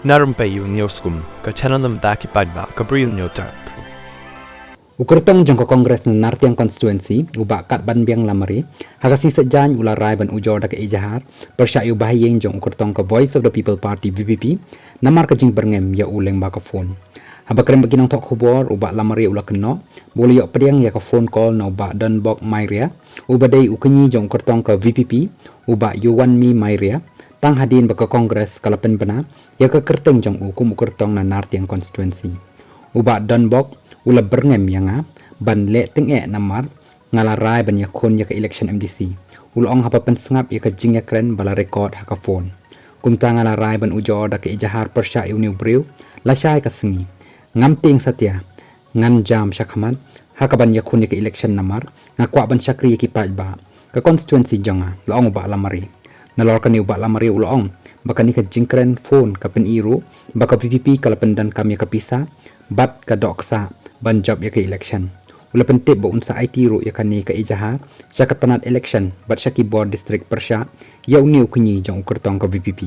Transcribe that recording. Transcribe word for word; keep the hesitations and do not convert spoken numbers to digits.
Narum pei u News Kum, ka channel na bynta ki paidbah ka Bri u Newtap. U kyrtong jong ka Congress na Nartiang Constituency, u Bah Katbanbiang Lamare, ha ka sngi Saitjaiñ u la rai ban ujor da ka ejahar pyrshah ïa u bahaïing jong u kyrtong ka Voice of the People Party, V P P, namar ka jingbyrngem ïa u lyngba ka phone. Haba kren bad ki nongthoh khubor, u Bah Lamare u la kynnoh ba u la ïoh pdiang ïa ka phone call na u Bah Donbok Mairia, uba dei u kñi jong u kyrtong ka V P P, u Bah Yowanmi Mairia, tang hadien ba ka Congress ka la pynbna ïa ka kyrteng jong u kum u kyrtong na Nartiang Constituency. U Bah Donbok u la byrngem ïa nga ban leh tyngeh namar nga la rai ban ïakhun ïa ka election M D C, u la ong haba pynsngap ïa ka jingïakren ba la record ha ka phone. Kumta nga la rai ban ujor da ka ejahar pyrshah ïa une u briew lashai ka sngi. Ngam tieng satia, ngan jam shakhmat ha kaban ïakhun ïa ka election namar nga kwah ban shakri ïa ki paidbah, ka constituency jong nga, la ong u Bah Lamare. Nalor kane u Bah Lamare u la ong ba kane ka jingkren phone ka pyni ruh ba ka V P P ka la pyndonkam ïa ka pisa bad ka dohksa ban jop ïa ka election. U la pyntip ba un sa aiti ruh ïa kane ka ejahar sha ka tnat election bad sha ki bor district pyrshah ïa une u kñi jong u kyrtong ka V P P.